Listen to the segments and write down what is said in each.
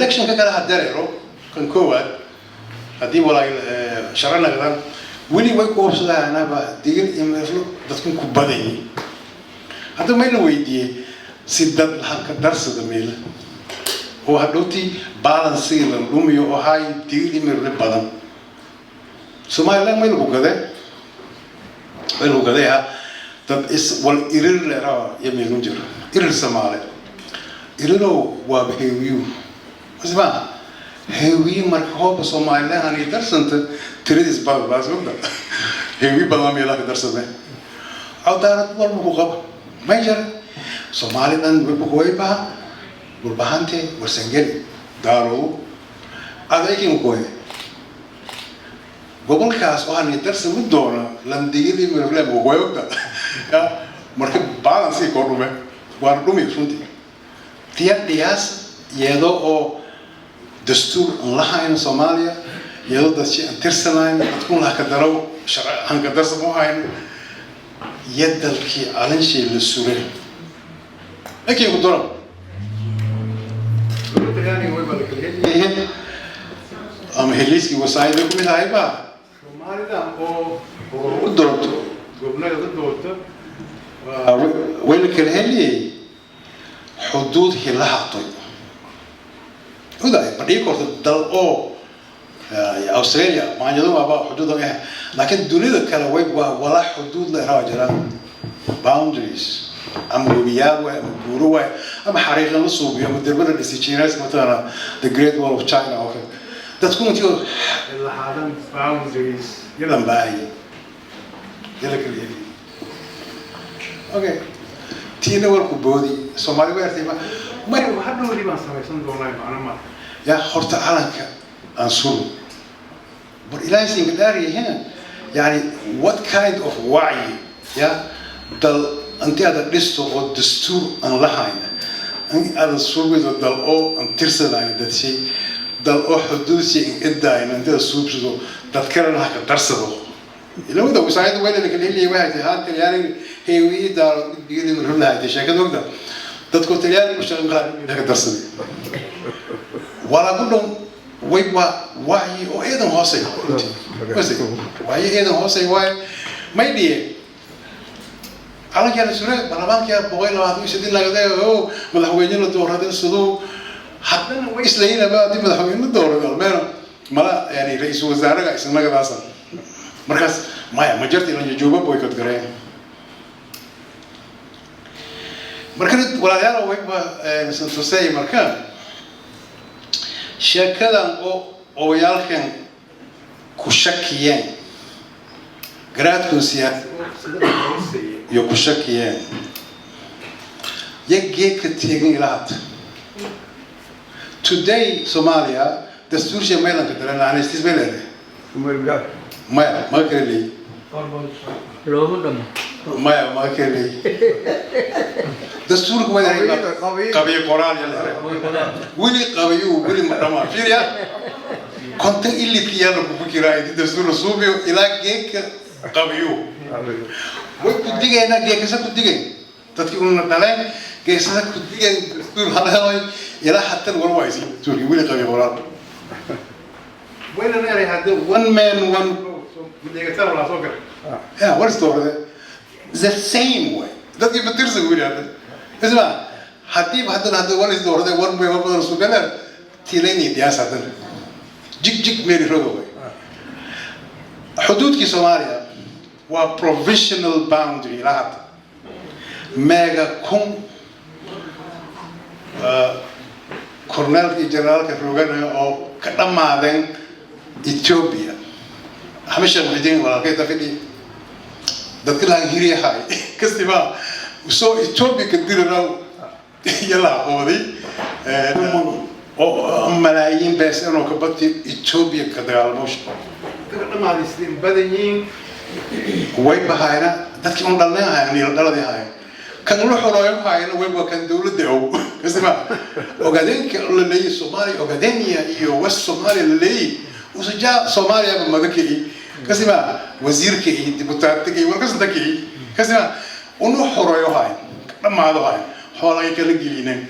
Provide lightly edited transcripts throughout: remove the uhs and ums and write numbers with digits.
Electionka kale ha dareero kan koowaad haddii walaay shaqo naqdaan, weli way ku hubsadaanaba Digil iyo Miriflo dadkun ku badayay. Hadda may la weydiiyey si dad lahanka darsada meela oo hadhowtii balancega la dhumiyo oo hay Digil iyo Mirifle badan. Somaliland may lagu gadee, way lagu gaday ha dad is wal Irir leeraha iyo meelun jiro Irir Soomaali. Irirow waaba Heewiyu isma Heewiye. Marka hooba Somaliland hani darsanta tiradiis baas ogda Heewiye badan meelaha ka darsame cawdaarad walba ku qaba may jara. Somaliland way baha Dhulbahante, Warsangeli, Daarow adaykin koye gobolkaas oo hani darsami doona landigidii Mirifle way ogda ya. Marka balancii koo dhume, waana dhumi runtii tiya dhiyaas iyadoo oo dastuur aan lahayn Soomaaliya, iyadoo dadshi aan tirsanayn, dadkun laha ka darow sharci aan ka darsamo hayn iyo dalkii calanshii la suray laakiin ku daro ama heliiskii wasaayida ku mid ahay ba Soomaalida oo u doorto gobnada u doorto way la kala heliyay xuduud hilahatay odaay ma dhigi karto dal oo Australia maanyadu waaba xuduud ah, laakiin dunida kale way waa walaa xuduud la rawa jiraan boundaries ama webiyaal waay ama buuro waay ama xariiqan la suubiyo ama derbe la dhisay. Chinese mataqaana the Great Wall of China oo kale, dadku intii lahaadan boundaries yalan baahaya yala kala heliy. Okay, tiina warku boodi Soomaali way artay may hadhowdii baan samaysan doonaa macno ma ya horta calanka aan suro bar Ilaahay siinka dhaariyahina. Yani what kind of wacyi ya dal intii aada dhisto oo dastuur aan lahayn in aada suubido dal oo aan tirsanayn dadshay dal oo xuduudsi in idaayn intii aada suubsado dad kalena ha ka darsado ilawada wasaayada weyna kala heliyay waxay tahay haan Talyaaniga Heewiyi Daaro digidii rulahayd sheekada ogda dadku Talyaanigu shaqan qaar ka darsaday walaa ku dhan way waa wacyi oo eedan hoosey runtii wacyi eedan hoosey waaye. May dhiye calankaa la sure baarlamaankaa 128 lagade oo madaxweyne la dooraday siduu haddana way islayinaba haddii madaxweyne la dooraday almeeno mala yani ra-iisul wasaaraga isnagadaasa markaas maya ma jirta ilan jooba boycott gareeya. Marka walaalayaal wayba santusey marka sheekadan oo oyaalkan ku shakiyeen garaadkun siyaasi iyo ku shakiyeen ya geedka teegin ilaa hadda today Soomaaliya dastuursha maylanka daran anestis may leedahay maya maga kala leeyi Looma dhamo. Maya maga kala leeyi dastuurka waa qabiyo qoraal ya leedahay weli qabiyu weli ma dhamaa fiiriya konton ilidka yaa lagu fikiraa inti dastuur la suubiyo ilaa geedka qabiyu way ku digaynaa geekasa ku digayn dadkii una dhaleen geesasa ku digayn dastuur hala helay ilaa hatan war waaysi dastuurkii weli qabiyo qoraal wayna leedahay hadda one man one vote deegataan walaa soo galay ya war istoorade the same way dadkii batirsan weli hadda isma haddiiba haddana hadda war isdoorade one way one badan suugaleen tiilayni dhiyaas haddana jig jig meeri roga way. Xuduudkii Soomaaliya waa provisional boundary ilaa hadda meega kun korneelka iyo generaalka roganaya oo ka dhammaadeen Ethiopia. Axmed Sheekh Muxidiin walaalkay tafidhi dadka lahan hiryahay kastiba soo Ethiopia ka diriraw iyo la aqooday oo malaayiin bees inuu ka bati Ethiopia ka dagaalamo dadka dhamaaday sideen badan yihiin way bahayna dadkii un dhalnay hayan iyo dhaladii hayan kan la xorooyo hayana way waa kan dowladda ow kastiba Ogaadeenka la leeyahay Soomaaliya Ogaadenia iyo West Soomaaliya la leeyahay usajaa Soomaaliya ba madakii kasima wasiirka iyo dibutaatiga iyo warkasta kii kasima unu xorooyo hayan dhamaado hayan xoolay kala gelineen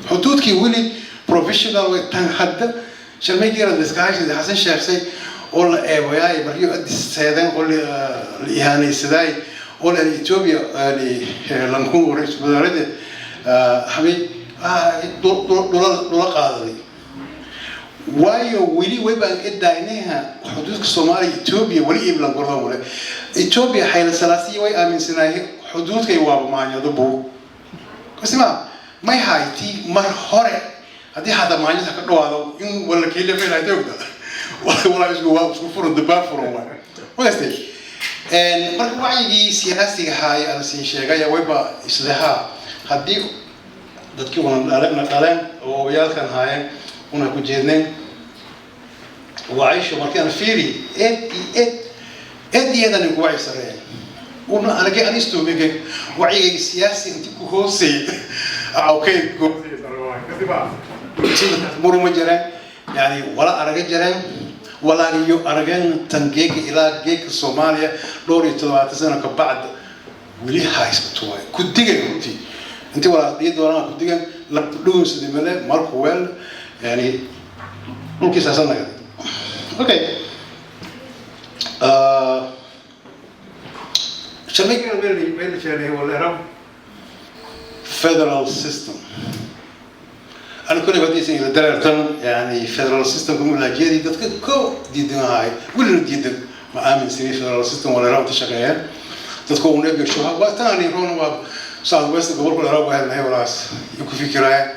xuduudkii weli Provisional way tan hadda sharmaygeera iskaashida Xasan Sheekhsay oo la eewayaay markii Addis seedeen oo la ihaanaysadaay oo la Ethiopia lankun ra-iisul wasaarada xamay dhula qaadaday, waayo weli way baan idaynaha xuduudka Soomaaliya Ethiopia weli iblan gordo mule. Ethiopia Xayla Salaasiya way aaminsanaayay xuduudkay waaba maanyado buu kasima may hayti. Mar hore haddii xataa maanyada ka dhawaado in wala kiila feelay ogda walaa isku waa isku furan dabaa furan waay wastay. Marka wacyigii siyaasiga haaya aan siin sheegaya wayba islehaa haddii dadkii una dhaleen dhaleen oo oyaalkan haayeen una ku jeedneen wacaysho markii aan fiiri eed iyo eed eed iyadan ku wacyi sareeyeen una anage anistoomige wacyigay siyaasi inti ku hooseeyay okay ku muruma jireen, yani wala araga jireen walaaliyo arageen tan geeka ilaa geeka Soomaaliya 74 sano ka bacd weli haysato waay ku digay runtii intii walaa dhii doonaan ku digan la dhuunsadii male marku weel yani dhulkiisa naga. Okay, sharmiga meel sheegay wala federal system. أنا كل بدي سين dareertan yani federal system kuma laajeedi dadka ko diidan ahay weli diidan ma aaminsanay federal system wala raw shaqeeyaan dadka uu nebiga shuha waa taani roon waa South West gobolka la rabo helnay walaas ku fikiraya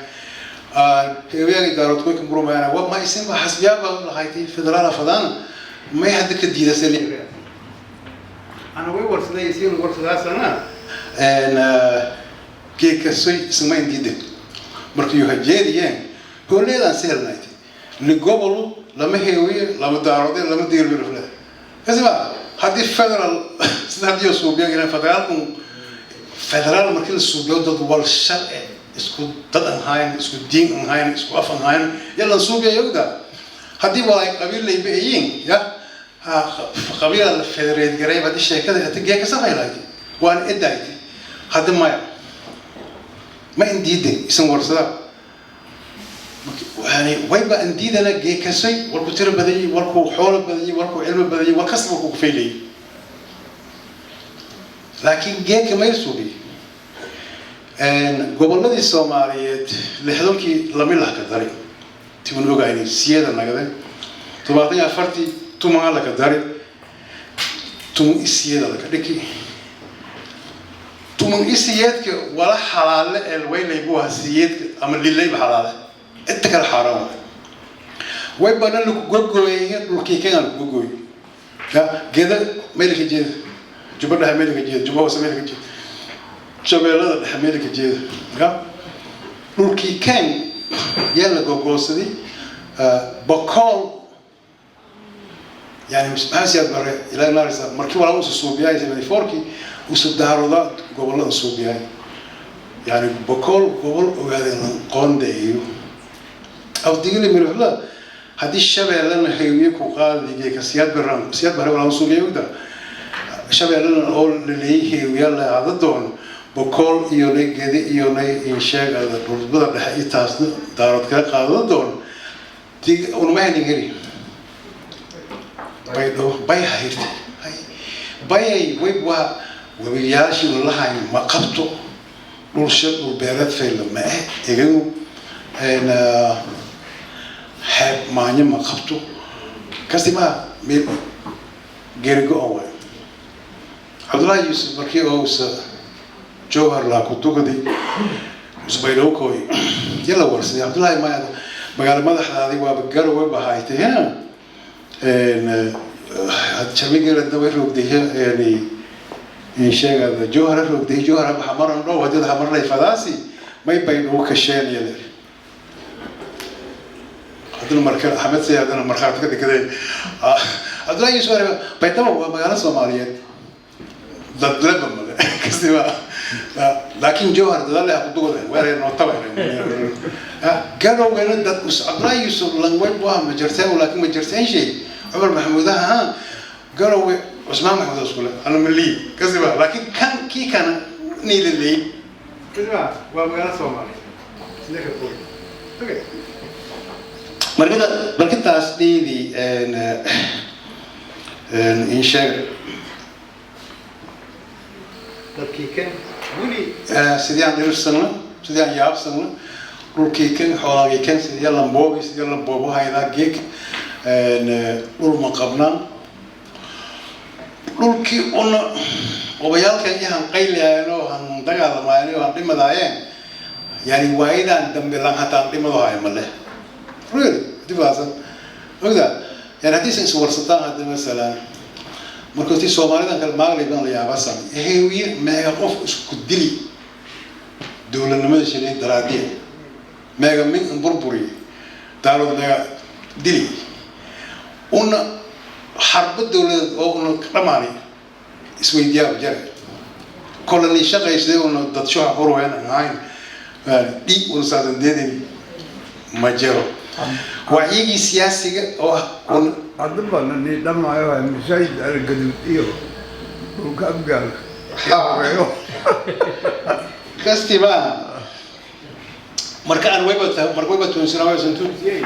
haweeney daarood ku murmayana waa ma isin ba xasbiyaaba lahayti federaal fadaan may hadda ka diidasay ana way warsaday isin warsadaasana en geeka soy ismayn diidan markii hajeediyeen hooleedaan si helnayd ligobolu lama heewiye lama daaroode lama diirmirfle kasiba haddii federal sida haddii suubiya inaan federaalku federaal markii la suubiyo dad wal sharci isku dad aan hayn, isku diin aan hayn, isku af aan hayn yalla suubiya yogda haddii walaay qabiil layba yihiin ya ha qabiil la federate garay haddii sheekada hada geeka safaylayd waan edayd hadda maya ma indiiday isan warsada yani wayba indiidana geekasay walku tiro badanyay, walku xoolo badanyay, walku cilmi badanyay, wal kastaba ku faylayay, laakiin geeka may suubi gobolladii Soomaaliyeed 60kii lama lah ka daray tiwan ogaynay siyada nagade 74tii tumaa laka dari tumun isiyada laka dhiki tumun isiyeedka wala xalaale ee waylaybu waa siyeedka ama lilayba xalaale inta kale xaaraan waay way banan lagu gogoyay dhulkii kenya lagu gogoyay ya geeda meelka jeeda, Juba dhexe meelka jeeda, Juba hoose meelka jeeda, Shabeellada dhexe meelka jeeda ya dhulkii ken yaa la gogoosaday Bokool yani maxaa Siyaad Bare ilaa naarisa markii walaa usu suubiyay 74kii usu daaroda gobollada suubiyay yani Bokool gobol ogaadeen qoondeeyo awdigili mirifla haddii Shabeellana haywiye ku qaadigay ka Siyaad Bare Siyaad Bare walaa suubiyay ogda Shabeellana oo laleeyay heewiya la aada doon Bokool iyo gedi iyo insheegada dhulbada dhexe intaasna daarood kala qaadada doon unuma helin heli baydho bay hayrtay bayay way waa webiyaashii lahayn ma qabto dhulsha dhul beereed fayla ma eh egagu xeeb maanyo ma qabto kasi ma meel geerigo-an waay. Cabdullaahi Yuusuf markii ousa Jowhar laa ku tukaday usbaydhowkoy yala warsaday Cabdullaahi maya magaalo madaxdaadi waaba Garowe bahaytay ha jamigeeradna way roogday yani sheegada Jowhara roogday Jowhara hamaran dhow hadii hamarlay fadaasi may baydhow kasheen yada haddana marka Axmed say haddana markhaati ka dhigday Cabdullahi Yuusuf Baydhabo waa magaalo Soomaaliyeed dadleba male kasiba laakiin Jowhar dadaal ah ku dugada weerar nootaba Garowgana dad Cabdullahi Yuusuf langway waa ma jirteen laakiin ma jirteen shay Cumar Maxamuudaha ha Garowe Cusmaan Maxamuud iskule ana malii kasiba laakiin kan kii kana niila leey kasiba waa magaalo Soomaaliyeed sidee ka kooy. Okay, markada markintaas dhiidi in sheeg dadkii kan weli sidii aan dhirirsanno, sidii aan yaabsanno, dhulkii kan, xoolaagii kan, sidii lamboobi, sidii lamboobo haydaa geeg dhul ma qabnaan. Dhulkii una obayaalkan iyo han qaylihaayeen oo han dagaalamaayeen oo han dhimadaayeen, yani waayadan dambe lan hataan dhimado hayo male, really dibaasan ogda. Yani haddii iswarsataan hadda masalan marka ti Soomaalidan kale maaglay baan la yaabasan hewiye meega qof isku dili dowladnimada shilay daraadiya, meega min burburi daalod, meega dili una xarbo dowladeed oo una ka dhamaanay isweydiyaa jare kolani shaqaysday una dad shuxa qurwayn aan ahayn dhiig una saadan deedin ma jiro wacyigii siyaasiga oo ah una. Haddaba ni dhamaayo waa masaajid Algaduud iyo dhulka Abgaalka horeeyo. Kasti maaha. Marka aan wayba marka wayba tuunsana waysan tuunsiyey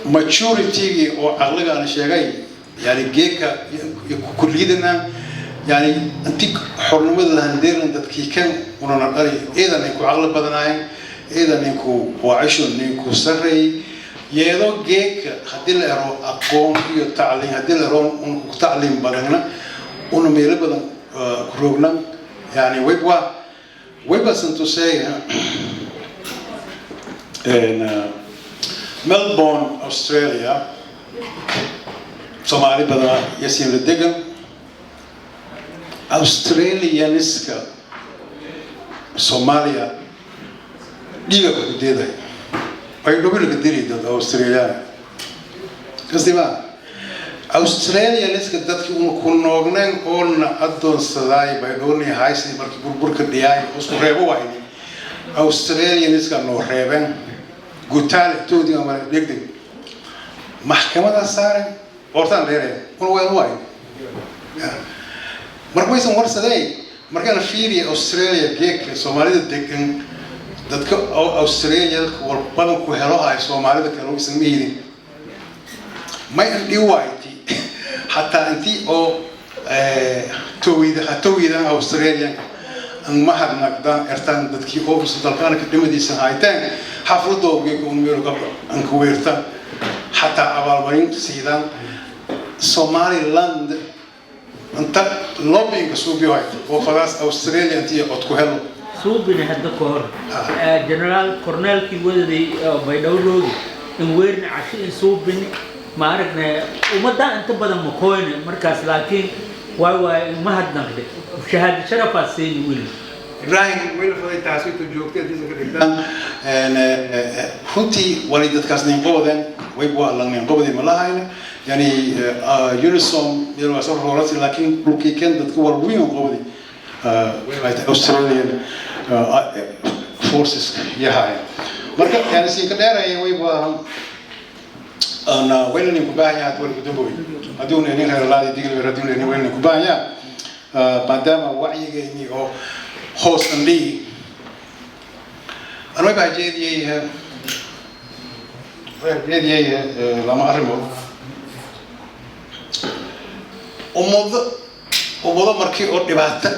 maturity-gii oo caqliga aan sheegay, yani geeka kulliyadana, yani inti xornimada lahandeeran dadkii kan unana dhali ciidan ay ku caqli badanaayeen, ciidan ay ku waacisho nin ku sarreey yeedo. Geeka haddii la ero aqoon iyo tacliin, haddii la ero un ku tacliin badanna una meelo badan ku roogna, yani wayba waybasan tusay in Melbourne, Australia, Soomaali badan yasiin la degan. Australianiska Soomaaliya dhiiga ku deeday ay dhobina ka diri dad Australian kasima. Australianiska dadkii una ku noogneen oona adoonsadaay bay dhooni haysi markii burburka dhiyaay isku reebo wayni Australianiska noo reebeen gutaale toodii ama degdeg maxkamada saaren hortaan dheereen una waan waay. Marka waysan warsadey markaan fiiriya Australia geedka Soomaalida degan, dadka oo Australia war badan ku helo hay Soomaalida kale isan ma helin may an dhiwayti xataa intii oo towida ha towidan Australianka an mahadnaqdaan ertaan dadkii oo dalkaana ka dhimadiisa hayteen xafladoogeeka un meel an ku weertaan xataa abaalmarin siidaan Somaliland inta lobbyinka suubiyo hayto oo fadaas Australia intii cod ku helo. Suubini hadda ka hor generaal corneelkii wadaday Baydhabo roogi in weerni casho in suubini ma aragne ummadda inta badan makoyne markaas, laakiin waay waay mahadnaqde shahaado sharafaa siini weli. Ibrahim wayla faday taasi intuu joogtay haddiisa ka dhigtaan. Runtii walay dadkaas nin qobodeen wayb waa lang nin qobodii ma lahayna, yani unison meel waa soo roorasi, laakiin dhulkii ken dadka war weyn qobodi Australian forces yahay. Marka yani siin ka dheeraya wayb waa ana wayna nin ku baahan yahay wali kudamboy haddii una nin reer laadi digil haddii una nin wayna nin ku baahan yahay maadaama wacyigayni oo hoos andhigi anuu baa jeediyey lama arrimood. Ummado markii oo dhibaato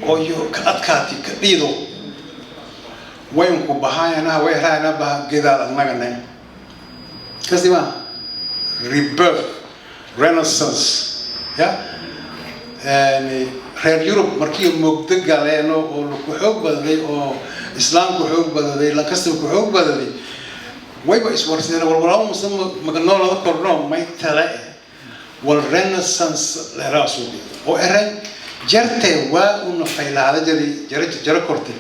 oo iyo ka adkaati ka dhiido waynku bahaayanaha way raayna baha gedaal annagane kasima rebirth, renaissance ya. Yani reer Yurub markii mugdo galeeno oo ku xoog badaday oo Islaamku xoog badaday, lankasta ku xoog badaday, wayba iswarsadeen walwalaabo musan maganoolada kordhno may tale wal renaissance leeraasuubi oo eren jarte waa una faylaada jari jara jara kortay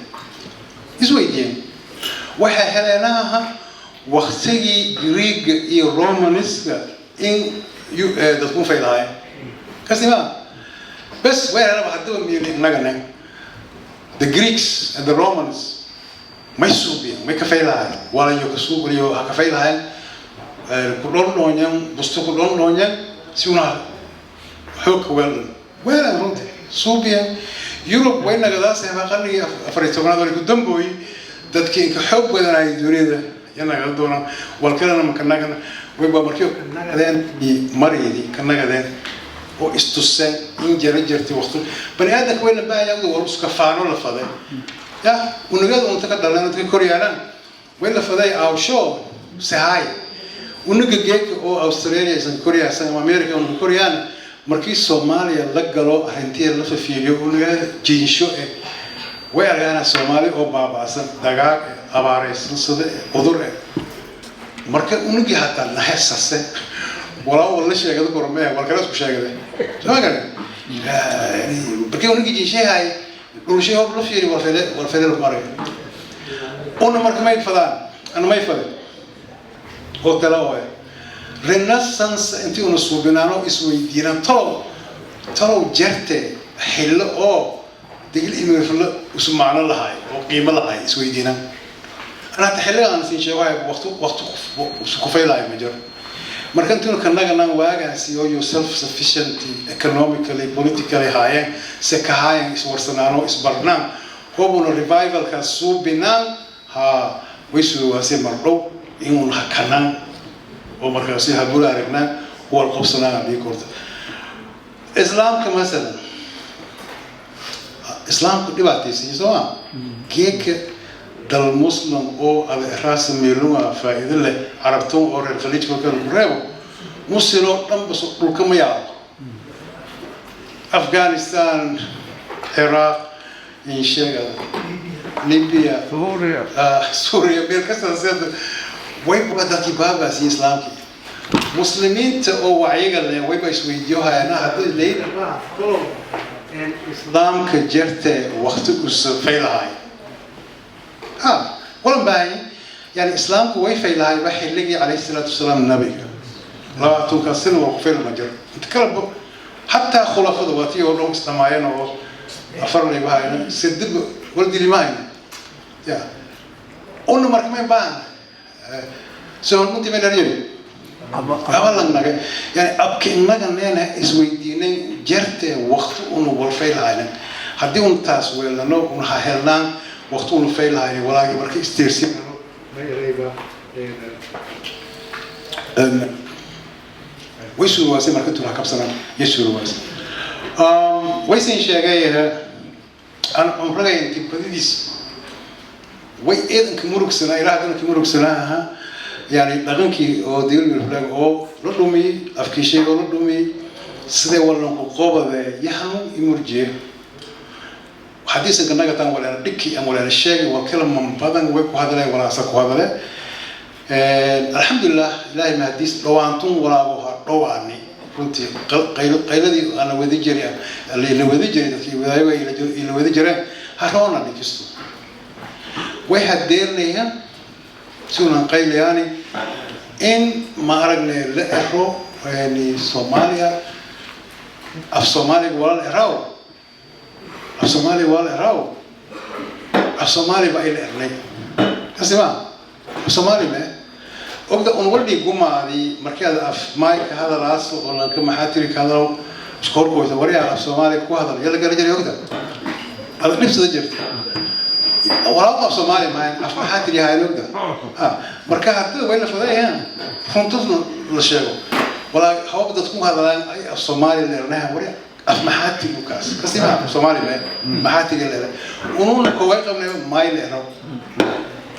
isweydiiyeen waxay heleenaha waktigii Greega iyo Romaniska in dadku faylahaayeen kasima bes way heleenaba haddaba miyeli innagane the Greeks and the Romans may suubiyeen may ka faylahaayeen walayo ka suubiyo ha ka faylahaayeen ku dhondhoonyan busto ku dhondhoonyan si una xoog ka weelan weelan runtii suubiyeen. Yurub way nagadaasay qarnigii 14aad wali ku dambooyey. Dadkii inka xoog badanaya dunida yanaga doonaan walkalena makanagana wayba markii ka nagadeen mareedi ka nagadeen oo istuseen in jara jirtay waqti bani aadamka way la baahaya war iska faano la faday ya unugada unta ka dhalan unta ka koryaalaan way la faday awsho sahay unuga geedka oo Australia isan koryaasan ama America unka koryaan. Markii Soomaaliya la galo, arrintii la fiiriyo, unuga jinsho eh way arkaan Soomaali oo baaba'san, dagaag, abaaraysan, sida cudur eh. Marka unugii hataa nahesase walaa wala sheegada kormee wal kale isku sheegade soo garan. Markii unugii jinshahay dhulshay hor la fiiri wal fele wal fele lagu arag una. Marka may fadaan ana may fadin oo tala oo renaissance intii una suubinaano isweydiinaan talow talow jarte xillo oo Digil Imirflo isu macno lahay oo qiimo lahay isweydiinaan. Ana hata xilliga aan siin sheego waqti waqti isu kufaylahay ma jiro. Marka intuuna kanaganaan waagaasi oo you self sufficient economically, politically haayeen se ka haayeen iswarsanaano isbarnaan hobuna revivalka suubinaan ha way suuwaasay mardhow inuun hakanaan oo markaasi habula aragnaan wal qabsanaan hadii korta. Islaamka masalan, islaamku dhibaataysiiyo soo ma geedka dal muslim oo ada raasa meelunga faa'iido leh carabtoon oo reer khaliijka oo kale ku reebo muslim oo dhan bas dhulka ma yaalo. Afghanistan, Ciraaq, insheega Libya, Suuriya, Suuriya, meel kasta sida way dadkii baabaasiyo islaamkii. Muslimiinta oo wacyiga leh wayba isweydiyo hayana haddii leyd islaamka jerte waqti uu faylahay ha walan baahay. Yani islaamku way faylahay ba xilligii calayhi salaatu wasalaam nabiga 20-ka sano waa ku fayl ma jiro inta kale. Xataa khulafada waa tii oo dhan isdhamaayeen oo afar layba hayna sidib wal dili mahayno ya una. Marka may baahan soo runtii may dhariyay abalan naga yani abka innaga neena isweydiinay jarte waqti una wal faylahayna haddii un taas weelano un ha helnaan waqti una faylahayna walaagi marka istiirsin ma way suurwaasay. Marka intuu ha kabsanaan iyo suurwaasay waysin sheegay aan cumragay intii badidiis way eedanka murugsanaa ilaa hadanka murugsanaa ahaa. Yani dhaqankii oo Digil Flag oo la dhumiyey, afkii shay oo la dhumiyey, sidee wallanku qobade yahanu imurjiye haddiisan kanaga tan waleena dhiki ama waleena sheegay waa kala man badan way ku hadleen walaasa ku hadale. Alxamdulilah, ilaahay mahadiis dhawaantun walaago ha dhawaani. Runtii qayladii ana wadi jiray, la wadi jiray, dadkii wadaayaga ila wadi jireen ha roona dhikisto way hadeernayaan si unan qaylayaani in ma aragne la ero. Yani Soomaaliya af Soomaaliga waa la eraw, af Soomaaliga waa la eraw, af Soomaali ba ila ernay kasi ma af Soomaali me ogda un waldhi gumaadi. Markii aad af maay ka hadalaas oo lanka maxaa tiri ka hadalo isku horkoysa waryaa af Soomaali ku hadal yala gara jiray ogda aad dhibsada jirta walaal af Soomaali maahan af maxaa tiri hayn ogda ha. Marka haddii way la fadayaan runtusna la sheego walaa hawab dadku hadlaan ay af Soomaali leernaha waryaa af maxaa tiri kaas kasi ma af Soomaali me maxaa tiri leer ununa ko way qabnay maay leero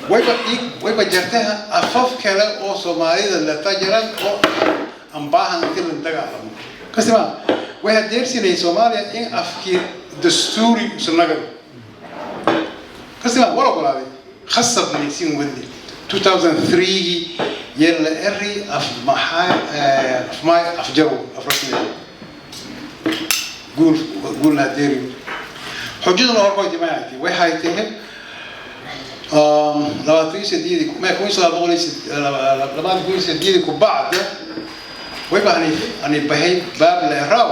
wayba wayba jartaha afaf kale oo Soomaalida la tajiran oo aan baahan intii la dagaalamo kasi ma way hadeersinay Soomaaliya in afkii dastuuri usanaga kasi ma wala ogolaaday khasabnay sin wadni 2003 yella eri af maxaa af maay af jarow af rasmi guul guul hadeeri xujaduna horkoyti may haytay way haytay 28-dii ma 1928-dii ku bacda wayba ani bahay baab la eraw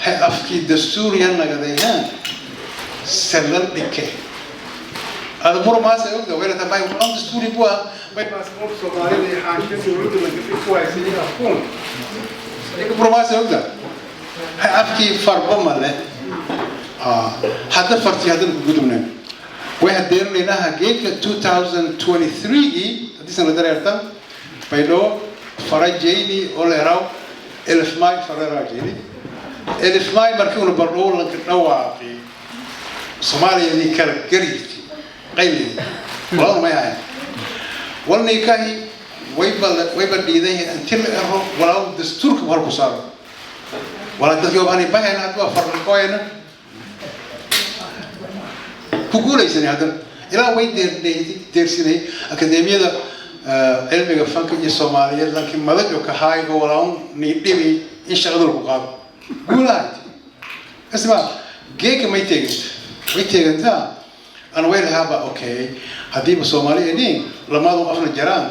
he afkii dastuuriya nagadayhaan salan dhike ada murmaas ay ogda wayna tabay walan dastuuri bua way baasaboor Soomaalida iyo xaashida dowladda la gafi ku haysay afkuun murmaas ay ogda he afkii farbo ma leh hadda farti hadda ku gudubnay. Way hadeerinaynaha geedka 2023gii haddiisan la dareertan Baydhabo farajayni oo la eraw elifmay farerajayni elifmay. Markii una bardhow lanka dhawaaqi, Soomaaliyadii kala gariirti, qayli walana may ahayn walnikahi wayba wayba dhiiday inti la ero walaa dastuurka hor ku saaro walaa dadkii obani bahayna hadda waa farqoyna ku guulaysanay. Haddana ilaa way deersinay akademiyada cilmiga fanka iyo Soomaaliyeed, laakiin madajo ka haay oo walaa ni dhibi in shaqada lagu qaado guulahayd. Isma geeka may teeganta, way teegantaa. Ana way lahaaba, okay, haddiiba Soomaali idin lamaadu afna jaraan,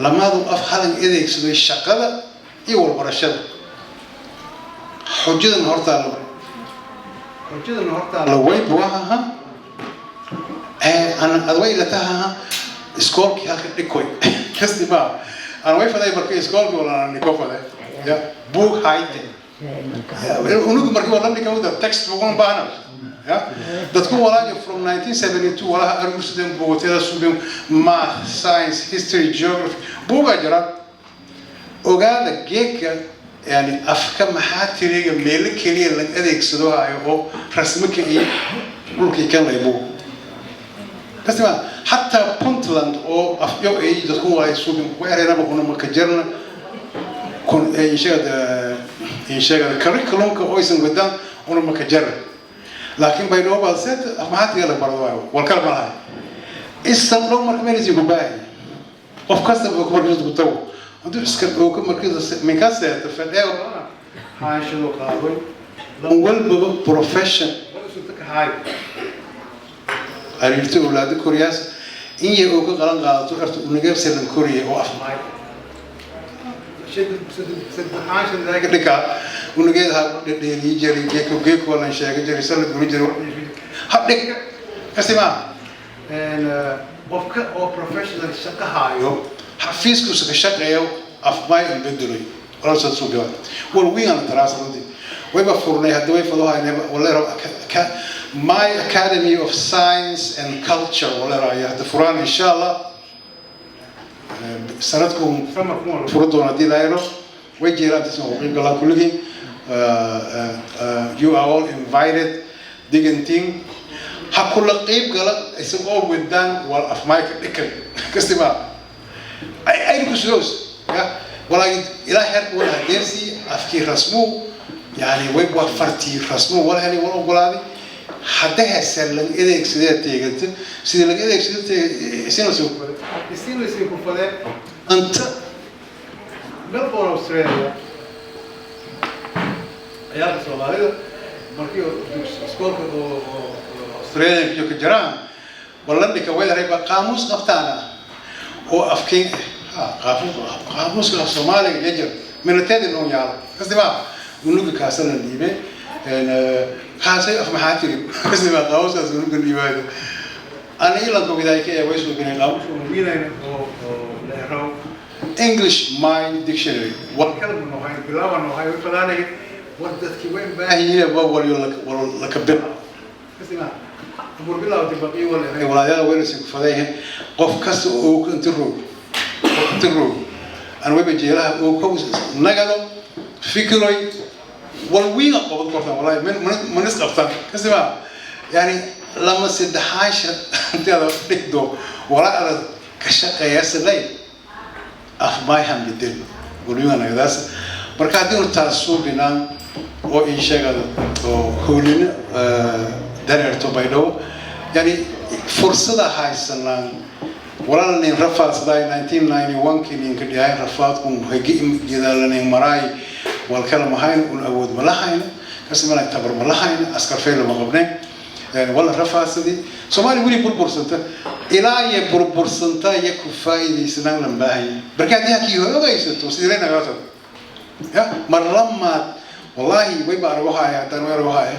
lamaadu af halan adeegsadoy shaqada iyo walbarashada. Xujadan hortaalla, xujadan hortaalla wayba wahaha ana ad way ilataha iskoolkii halka dhikoy kasti ma ana way faday. Marka iskoolkii wala dhiko faday ya buug hayte unugu markii wala dhika wada text book baahna ya dadku walaayo from 1972 walaha aruursadeen buugateeda subin, math, science, history, geography buugaa jira. Ogaada geedka, yani afka maxaa tiriga meelo keliya la adeegsado hayo oo rasmi ka iyo dhulkii kan lay buug kastima. Xataa Puntland oo afyo ay dadku waa subin ku ereynaba kuna maka jarna kun insheegada insheegada curriculumka oysan wadaan una maka jarna, laakiin Baydhabo balseed maxaa tiga la barado waayo wal kala malahay isan dhow. Marka meelisi ku baahay qof kasta oo markiisa ku tago hadduu iska dhooka markiisa minka seeta fadhiyo haashado qaadoy lan walbaba profession ka haay ariirta awlaado koriyaas in yar oo ka qalan qaadato erta unageebselan koriya oo afmaay dhika unageed ha dhedheeliyi jiray, geeko geeko lan sheega jiray, sala guri jiray ha dhig kasima. Qofka oo professional shaqo haayo, xafiiskiisu ka shaqeeyo, afmaay in bedelay walaalsaad suubiya wal wiigan taraasa runtii wayba furnay. Hadda way fadohayna walero my Academy of Science and Culture walero ayaa hadda furaan, insha Allah sanadku furo doona haddii la helo. Way jeeraan intaasna ugu qayb galaan kulligiin. You are all invited. Digantiin ha kula qayb gala isagoo wadaan wal afmayka dhikan kastima ayna ku sugoos ya walaa ilaa heer wala hadeersi afkii rasmuu, yani way waa fartii rasmuu wala helay wala ogolaaday. Hadda hese lan adeegsadee teeganta sidii laga adeegsado isina soo kufade, isina sii kufade anta Melbourne, Australia. Ciyaalka Soomaalida markii iskoolka oo Australia iyo ka jiraan wallandhika wedarayba qaamuus qabtaana oo afkeen ha qaamuuska af Soomaaliga yajar minateedi noo yaalo kasdiba unuga kaasana dhiibe kaasay af maxaa tiri kasdiba qaamuuskaas unuga dhiibaado. Ana ilanka widaay ka ee way soo gelin qaamuus oo wiinayna oo leero English My Dictionary war kala noqon bilaaba noqon way falaanay war dadkii way baahan yihiin waa waliyo la ka bil kasdiba abur bilaawti baqii wala walaayada wayna si kufadayeen. Qof kasta oo inta roog inta roog aan wayba jeelaha oo ka nagado fikiroy wal wiina qabad kortaan wallahi min min is qabtaan kasima. Yani lama saddexaasha inteeda dhigdo walaa aad ka shaqeeya silay afmayhan bedel guryaha nagadaas. Marka haddii uu taas suubinaan oo ii sheegado oo howlina dareerto Baydhabo, yani fursada haysanaan walaalnin rafaadsaday 1991kii ninka dhihay rafaadkun hagi jidaalanayn maraay wal kala mahayn un awood ma lahayn kasmana tabar ma lahayn askar fayl ma qabnayn, yani wala rafaadsadii Soomaali weli burbursanta ilaa iyo burbursanta iyo ku faa'iidaysanaan lan baahanya. Marka haddii hakii hoogaysato sidii naga ya mar lamaad wallahi way baa arwahaya haddaan way arwahaya,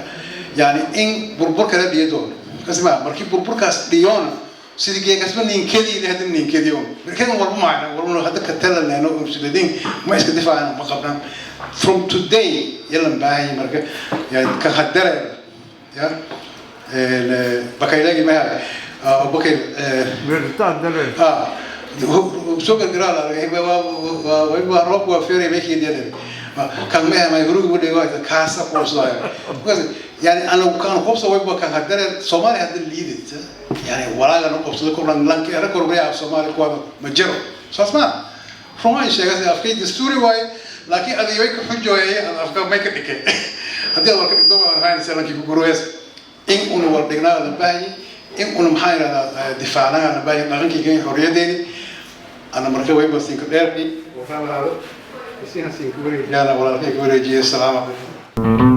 yani in burburka la dhiyo doono kasma. Markii burburkaas dhiyoona sidii geekasba ninkedii hadda ninkedii on markan walba maayna walba hadda ka talanayno umsiladin ma iska difaacana ma qabnaan from today yalan baahay. Marka ya ka hadareer ya bakaylagi ma Abubakar Birtaa dareer. Soo gargaraa la argay, waa roobku waa feeray meeshii dheer kan mehe may hurugi budhay waa kaasa qoobsadaayo. Yani anagu kaan qoobsa wayba kan hadare Soomaaliya hadda liidata, yani walaaga no qoobsada korlan lanka era korgaya af Soomaaliya kuwa ma jiro, saas ma rumaan sheegay afkay dastuuri waaye, laakiin adiga way ka xujooyay afka may ka dhigay haddii aad warka dhigdo waan haynaysa lankii ku guruweys in una war dhignaa la baahayay, in una maxaa yidhahdaa difaacnaa la baahayay dhaqankii kenya xorriyadeedii. Ana marka wayba siinka dheerkii walaalkay ka wareejiyay. Asalaamu calaykum.